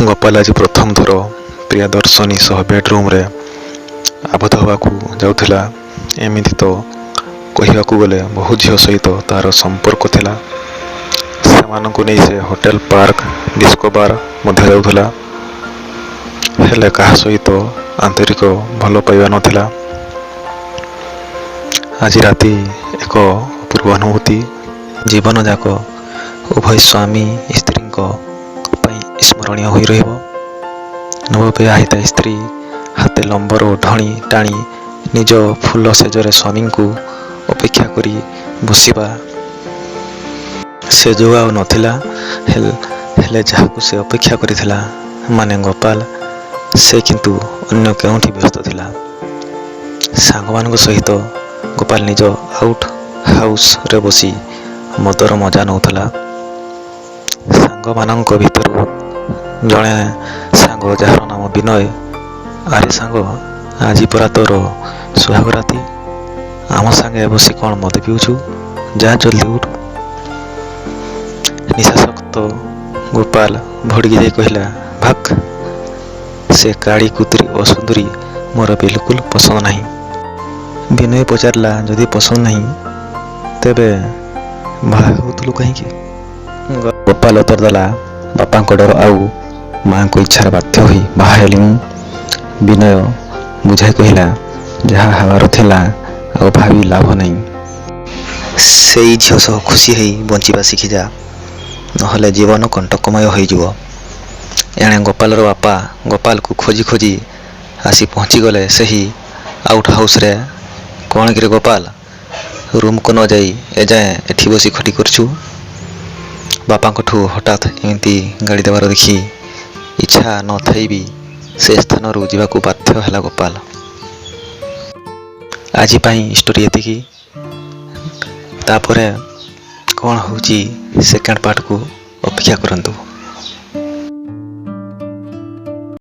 ଗୋପାଲ ଆଜି ପ୍ରଥମ ଥର ପ୍ରିୟଦର୍ଶିନୀ ସହ ବେଡ଼ରୁମ୍ରେ ଆବଦ୍ଧ ହେବାକୁ ଯାଉଥିଲା। ଏମିତି ତ କହିବାକୁ ଗଲେ ବହୁ ଝିଅ ସହିତ ତା'ର ସମ୍ପର୍କ ଥିଲା। ସେମାନଙ୍କୁ ନେଇ ସେ ହୋଟେଲ, ପାର୍କ, ଡିସ୍କୋ ବାର୍ ମଧ୍ୟ ଯାଉଥିଲା। ହେଲେ କାହା ସହିତ ଆନ୍ତରିକ ଭଲ ପାଇବା ନଥିଲା। ଆଜି ରାତି ଏକ ଅପୂର୍ବ ଅନୁଭୂତି, ଜୀବନଯାକ ଉଭୟ ସ୍ୱାମୀ ସ୍ତ୍ରୀଙ୍କ ପାଇଁ ସ୍ମରଣୀୟ ହୋଇ ରହିବ। ନବବିବାହିତା ସ୍ତ୍ରୀ ହାତେ ଲମ୍ବର ଓଢ଼ଣୀ ଟାଣି ନିଜ ଫୁଲ ଶେଯରେ ସ୍ୱାମୀଙ୍କୁ ଅପେକ୍ଷା କରି ବସିବା, ସେ ଯୁଗ ଆଉ ନଥିଲା। ହେଲେ ଯାହାକୁ ସେ ଅପେକ୍ଷା କରିଥିଲା, ମାନେ ଗୋପାଲ, ସେ କିନ୍ତୁ ଅନ୍ୟ କେଉଁଠି ବ୍ୟସ୍ତ ଥିଲା। ସାଙ୍ଗମାନଙ୍କ ସହିତ ଗୋପାଲ ନିଜ ଆଉଟ୍ ହାଉସ୍ରେ ବସି ମଦର ମଜା ନେଉଥିଲା। ସାଙ୍ଗମାନଙ୍କ ଭିତରୁ ଜଣେ ସାଙ୍ଗ, ଯାହାର ନାମ ବିନୟ, "ଆରେ ସାଙ୍ଗ, ଆଜି ପରା ତୋର ସୁହାଗ ରାତି, ଆମ ସାଙ୍ଗେ ବସି କ'ଣ ମଦ ପିଉଛୁ? ଯା, ଜଲ୍ଦି ଉଠ।" ନିଶାସକ୍ତ ଗୋପାଲ ଭଡ଼ିକି ଯାଇ କହିଲା, "ଭାକ୍, ସେ କାଳି କୁତୁରୀ ଅସୁନ୍ଦରୀ ମୋର ବିଲକୁଲ ପସନ୍ଦ ନାହିଁ।" ବିନୟ ପଚାରିଲା, "ଯଦି ପସନ୍ଦ ନାହିଁ, ତେବେ ବାହା ହେଉଥିଲୁ କାହିଁକି?" ଗୋପାଲ ଉତ୍ତର ଦେଲା, "ବାପାଙ୍କ ଡର ଆଉ ମାଆଙ୍କ ଇଚ୍ଛାରେ ବାଧ୍ୟ ହୋଇ ବାହା ହେଲି ମୁଁ।" ବିନୟ ବୁଝାଇ କହିଲା, "ଯାହା ହେବାର ଥିଲା, ଆଉ ଭାବି ଲାଭ ନାହିଁ। ସେଇ ଝିଅ ସହ ଖୁସି ହେଇ ବଞ୍ଚିବା ଶିଖିଯା, ନହେଲେ ଜୀବନ କଣ୍ଟକମୟ ହୋଇଯିବ।" ଏଣେ ଗୋପାଲର ବାପା ଗୋପାଲକୁ ଖୋଜି ଖୋଜି ଆସି ପହଞ୍ଚିଗଲେ ସେହି ଆଉଟ୍ ହାଉସ୍ରେ। "କ'ଣ କିରେ ଗୋପାଲ, ରୁମ୍କୁ ନ ଯାଇ ଏଯାଏଁ ଏଠି ବସି ଖଟି କରୁଛୁ?" ବାପାଙ୍କଠୁ ହଠାତ୍ ଏମିତି ଗାଳି ଦେବାର ଦେଖି ଇଚ୍ଛା ନଥାଇ ବି ସେ ସ୍ଥାନରୁ ଯିବାକୁ ବାଧ୍ୟ ହେଲା ଗୋପାଲ। ଆଜି ପାଇଁ ଷ୍ଟୋରି ଏତିକି। ତାପରେ କ'ଣ ହେଉଛି, ସେକେଣ୍ଡ ପାର୍ଟକୁ ଅପେକ୍ଷା କରନ୍ତୁ।